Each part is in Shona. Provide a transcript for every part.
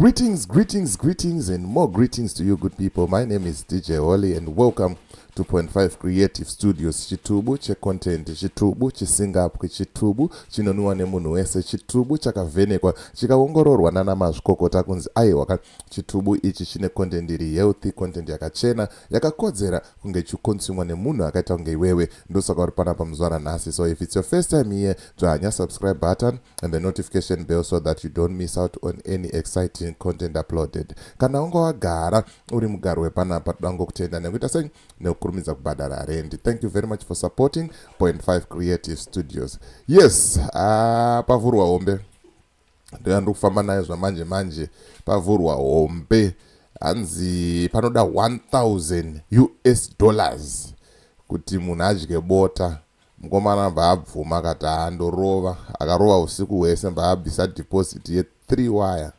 Greetings, greetings, greetings, and more greetings to you, good people. My name is DJ Holly, and welcome to Point 5 Creative Studios. Chitubu checontent, chitubu chisingapwi, chitubu chinonwiwa nemunhu wese, chitubu chakavhenekwa chikaongororwa nana mazvikokota kunzi aiwa ka chitubu ichi chine content iri healthy, content yakachena, yakakodzera kunge ichikonsumwa nemunhu akaita kunge iwewe. Ndosaka uri panapa muzuva ranhasi. So if it's your first time here, dzvanya subscribe button and the notification bell so that you don't miss out on any exciting content uploaded. Kana unga wagara uri mugari wepanapa, toda ngokutenda nekuita sei nekukurumidza kubhadhara rendi. Thank you very much for supporting Point 5 Creative Studios. Yes, pavhurwa hombe, ndoya ndiri kufamba nayo zvamanje manje. Pavhurwa hombe, hanzi panoda 1000 US dollars kuti munhu adye bota. Mukomana bva abvuma, akati handorova. Akarova usiku hwese, bva abvisa deposit ye3 wire,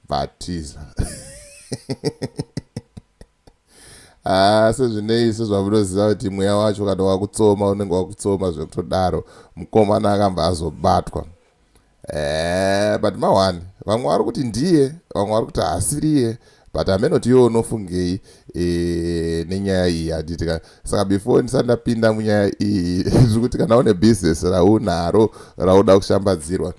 bva atiza. Ah, sezvinei, sezvamunoziva kuti mweya wacho kana wakutsoma unenge wakutsoma zvekutodaro. Mukomana akambva azobatwa, but mawani vamwe vari kuti ndiye, vamwe vari kuti haasiriye, but hamenoti iwe unofungei nenyaya iyi, handiti? Saka before ndisati ndapinda munyaya iyi, zviri kuti kana une bhizinesi raunaro rauda kushambadzirwa,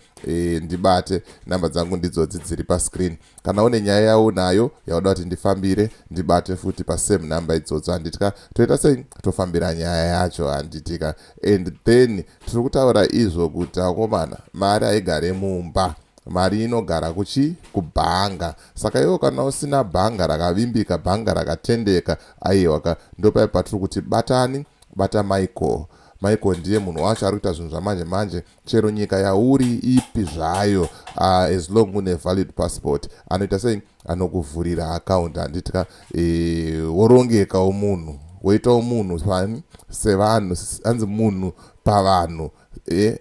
ndibate. Namba dzangu ndidzodzi dziri pascreen. Kana une nyaya yaunayo yauda kuti ndifambire, ndibate futi pasame namba idzodzo, handitika? Toita sei? Tofambira nyaya yacho, handitika? And then tiri kutaura izvo kuti akomana, mari haigare mumba, mari inogara kuchi kubhanga. Saka iwo kana usina bhanga rakavimbika, bhanga rakatendeka, aiwaka, ndopai patiri kuti batani, bata Michael. Michael ndiye munhu wacho ari kuita zvinhu zvamanje manje. Chero nyika yauri ipi zvayo, as long une valid passport, anoita sei? Anokuvhurira account, handitika? Worongekawo munhu, woitawo munhu pani sevanhu, anzi munhu pavanhu,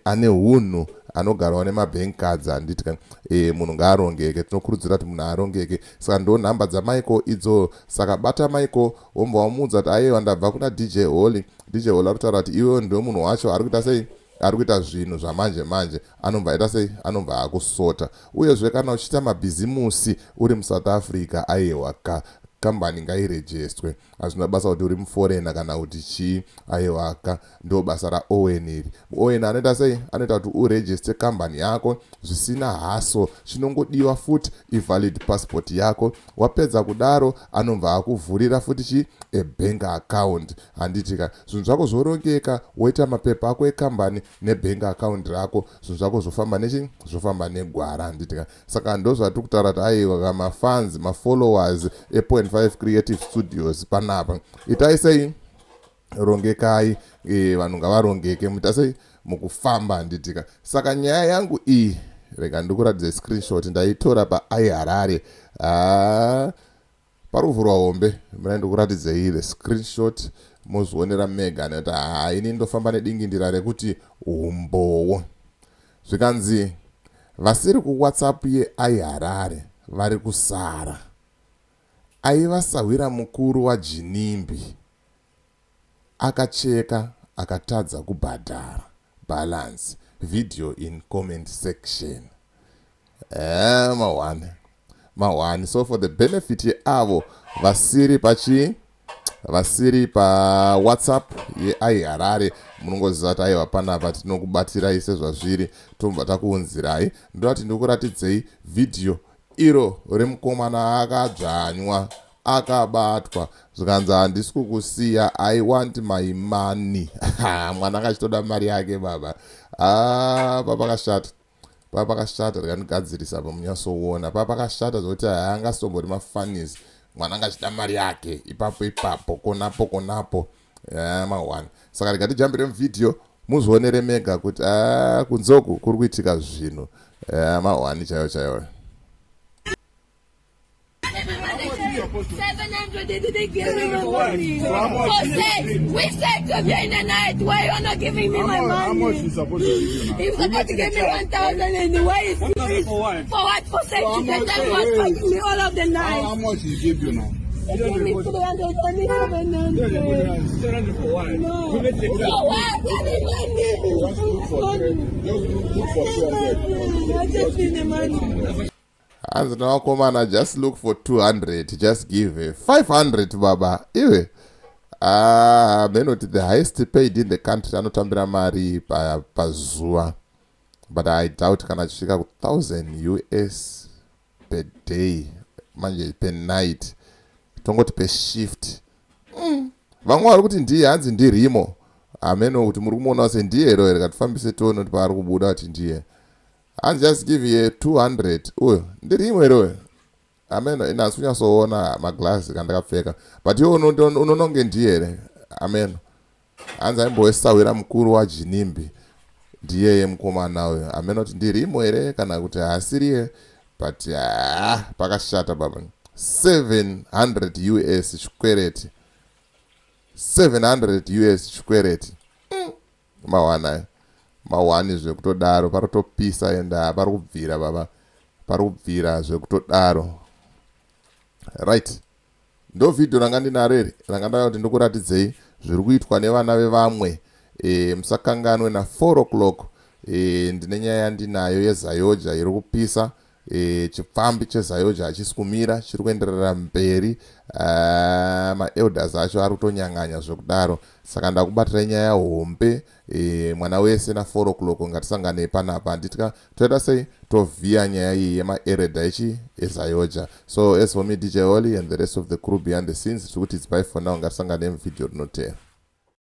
ane hunhu, anogarawo nemabank cards, handitika? Munhu ngaarongeke. Tinokurudzira kuti munhu arongeke. Saka ndo nhamba dzaMichael idzo. Saka bata Michael, wombva wamuudza kuti aiwa, ndabva kuna DJ Holly. DJ Holly ari kutaura kuti iwewo ndo munhu wacho ari kuita sei, ari kuita zvinhu zvamanje manje. Anobva aita sei? Anobva akusota. Uyezve kana uchiita mabhizimusi uri muSouth Africa, aiwa ka, kambani ngairejestwe. Hazvina basa kuti uri muforeigner kana kuti chii, aiwa ka, ndo basa raOwen iri. Owen anoita sei? Anoita kuti urejeste kambani yako zvisina haso. Chinongodiwa futi ivalid passport yako. Wapedza kudaro, anobva akuvhurira futi chi ebank account, handitika? Zvinhu zvako zvorongeka, woita mapepa ako ekambani nebank account rako, zvinhu zvako zvofamba nechi zvofamba negwara, handitika? Saka ndo zvatiri kutaura kuti aiwa, mafans, mafollowers ePoint 5 Creative Studios panapa, itai sei? Rongekai. Vanhu ngavarongeke, muita sei mukufamba, handitika? Saka nyaya yangu iyi, rega ndikuratidze screenshot ndaitora paIHarare. Pari kuvhurwa hombe. Muna ndikuratidzei the screenshot, mozvionera mega, nekuti haa, ini ndofamba nedingindira rekuti umbowo. Zvikanzi vasiri kuWhatsApp yeIHarare vari kusara. Aiva sahwira mukuru waJinimbi akacheka akatadza kubhadhara balance. Video in comment section. Mawani mawani. So for the benefit yeavo vasiri pachi vasiri paWhatsApp yeIHarare, munongoziva kuti aiwa, panapa tinokubatirai sezvazviri, tobva takuunzirai. Ndodati ndikuratidzei vhidhiyo iro remukomana akadzvanywa, akabatwa, zvikanzi handisi kukusiya, I want my money. Mwana akachitoda mari yake baba. Papakashata, papakashata. Rikandigadzirisa pamunyatsoona papakashata zvokuti haangatombori mafunnies. Mwana anga achida mari yake ipapo ipapo, konapo konapo, ma1. Saka rikatijambire muvhidhiyo, muzvionere mega kuti kunzoku kuri kuitika zvinhu ma1 chaiyo chaiyo. 700, they didn't give me my money. For sex, we said to you in the night, why you are not giving me my How much money? you supposed to give you now? He's supposed to give me 1,000 and why is For what? For what? For sex. For how The much? time was Wait. fucking me all of the night. How much he give you now? He gave me 300, only 700. 700 for what? No. We made the For what? I need money. Just look for Money. Just look for 200. I just need the money. Hanzi navakomana, just look for 200, just give 500 baba iwe. Ah, menoti the highest paid in the country anotambira mari pazuva, but I doubt kana achisvika ku1000 US per day. Manje per night, tongoti per shift. Vamwe vari kuti ndiye, hanzi ndirimo. Hameno kuti muri kumuonawo sendiye here. Here, katifambise tione kuti paari kubuda kuti ndiye. Hanzi just give ye 200. Uyo ndirimo here uyo? Hameno, ine hasi kunyatsoona maglazi kandakapfeka, but iwe unononge ndiye here? Hameno. Hanzi aimbowesahwira mukuru waJinimbi, ndiyeye mukomana uyo. Hameno kuti ndirimo here kana kuti haasiriye, but ha, pakashata baba. 700 US chikwereti, 700 US chikwereti. Mawanayo mawani zvekutodaro. Parotopisa enda, pari kubvira baba, pari kubvira zvekutodaro. Right, ndo vhidhio ranga ndinaro iri, ranga ndava kuti ndikuratidzei zviri kuitwa nevana vevamwe. Musakanganwe na4 o'clock ndine nyaya yandinayo yeZAOGA iri kupisa. Chipfambi cheZAOGA hachisi kumira, chiri kuenderera mberi. Maelders acho ari kutonyang'anya zvekudaro. Saka ndakubatirai nyaya hombe. Mwana wese, na4 o'clock ngatisanganei panapa, handitya toita sei, tovhiya nyaya iyi yemaereda ichi eZAOGA. So as for me, DJ Holly, and the rest of the crew behind the scenes, tiri kuti it's bye for now. Ngatisanganei muvhidhiyo rinotera.